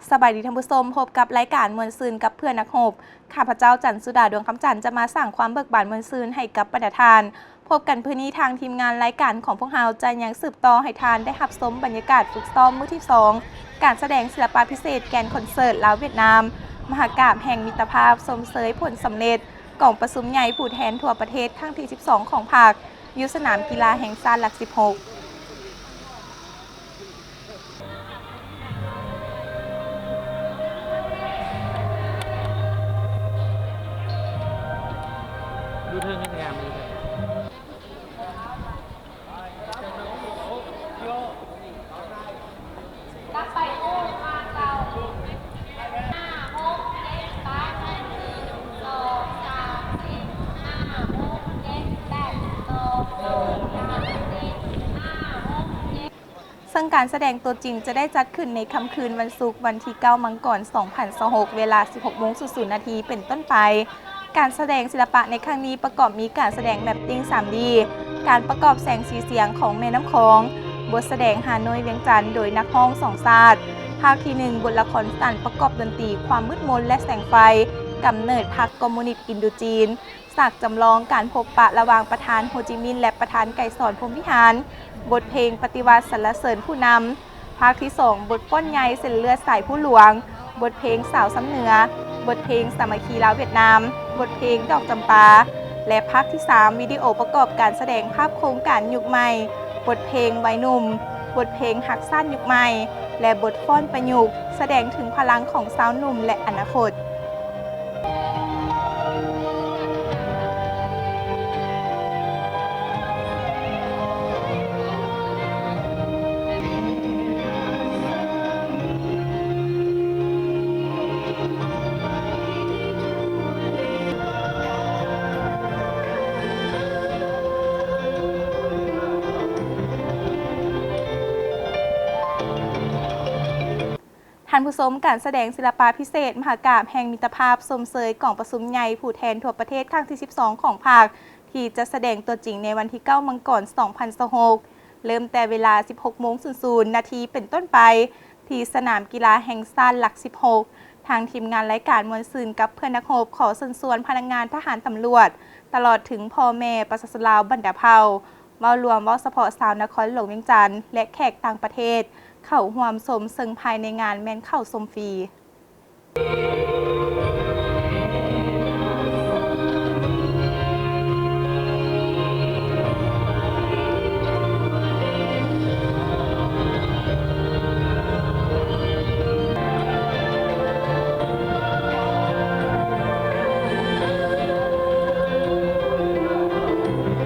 ສະບາຍດີທ່ານຜູ້ຊົມ, ພົບກັບລາຍການມ່ວນຊື່ນກັບເພື່ອນນັກຮົບ. ຂ້າພະເຈົ້າ ຈັນສຸດາ ດວງຄຳຈັນ ຈະມາສ້າງຄວາມເບີກບານມ່ວນຊື່ນໃຫ້ກັບບັນດາທ່ານ. ພົບກັນມື້ນີ້, ທາງທີມງານລາຍການຂອງພວກເຮົາຈະຍັງສືບຕໍ່ໃຫ້ທ່ານໄດ້ຮັບຊົມບັນຍາກາດຝຶກຊ້ອມມື້ທີສອງ ການສະແດງສິລະປະພິເສດແກນຄອນເສີດລາວຫວຽດນາມ, ມະຫະກາບແຫ່ງມິດຕະພາບຊົມເຊີຍຜົນສຳເລັດກອງປະຊຸມໃຫຍ່ຜູ້ແທນທົ່ວປະເທດຄັ້ງທີສິບສອງຂອງພັກ ຢູ່ສະໜາມກິລາແຫ່ງຊາດຫຼັກສິບຫົກ. ເຊິ່ງການສະແດງຕົວຈິງຈະໄດ້ຈັດຂຶ້ນໃນຄ່ຳຄືນວັນສຸກ ວັນທີເກົ້າ ມັງກອນ ສອງພັນຊາວຫົກ ເວລາ ສິບຫົກໂມງສູນນາທີ ເປັນຕົ້ນໄປ. ການສະແດງສິລະປະໃນຄັ້ງນີ້ປະກອບມີການສະແດງແມັບຕິ້ງ ສາມດີ, ການປະກອບແສງສີສຽງຂອງແມ່ນ້ຳຂອງ, ບົດສະແດງຮາໂນ້ຍວຽງຈັນໂດຍນັກຮ້ອງສອງຊາດ, ພາກທີໜຶ່ງ ບົດລະຄອນສັ້ນປະກອບດົນຕີ ຄວາມມືດມົນ ແລະ ແສງໄຟ, ກຳເນີດພັກຄອມມູນິດອິນໂດຈີນ, ສາກຈຳລອງການພົບປະລະຫວ່າງປະທານໂຮຈິມິນ ແລະ ປະທານໄກສອນ ພົມວິຫານ, ບົດເພງປະຕິວັດສັນລະເສີນຜູ້ນຳ, ພາກທີສອງ ບົດຟ້ອນໃຫຍ່ເສັ້ນເລືອດສາຍພູຫຼວງ, ບົດເພງສາວຊຳເໜືອ, ບົດເພງສາມັກຄີລາວຫວຽດນາມ, ບົດເພງດອກຈຳປາ ແລະ ພາກທີສາມ ວິດີໂອປະກອບການສະແດງພາບໂຄງການຍຸກໃໝ່, ບົດເພງໄວໜຸ່ມ, ບົດເພງຮັກຊາດຍຸກໃໝ່ ແລະ ບົດຟ້ອນປະຍຸກ ສະແດງເຖິງພະລັງຂອງຊາວໜຸ່ມ ແລະ ອະນາຄົດ. ທ່ານຜູ້ຊົມ, ການສະແດງສິລະປະພິເສດ ມະຫະກາບແຫ່ງມິດຕະພາບຊົມເຊີຍກອງປະຊຸມໃຫຍ່ຜູ້ແທນທົ່ວປະເທດຄັ້ງທີສິບສອງຂອງພັກ ທີ່ຈະສະແດງຕົວຈິງໃນວັນທີເກົ້າ ມັງກອນ ສອງພັນຊາວຫົກ ເລີ່ມແຕ່ເວລາ ສິບຫົກໂມງສູນນາທີ ເປັນຕົ້ນໄປ ທີ່ສະໜາມກິລາແຫ່ງຊາດຫຼັກສິບຫົກ. ທາງທີມງານລາຍການມ່ວນຊື່ນກັບເພື່ອນນັກຮົບ ຂໍເຊີນຊວນພະນັກງານທະຫານ, ຕຳຫຼວດ ຕະຫຼອດເຖິງພໍ່ແມ່ປະຊາຊົນລາວບັນດາເຜົ່າ ເວົ້າລວມ, ເວົ້າສະເພາະຊາວນະຄອນຫຼວງວຽງຈັນ ແລະ ແຂກຕ່າງປະເທດ ເຂົ້າຮ່ວມຊົມ, ເຊິ່ງພາຍໃນງານແມ່ນເຂົ້າຊົມຟຣີ.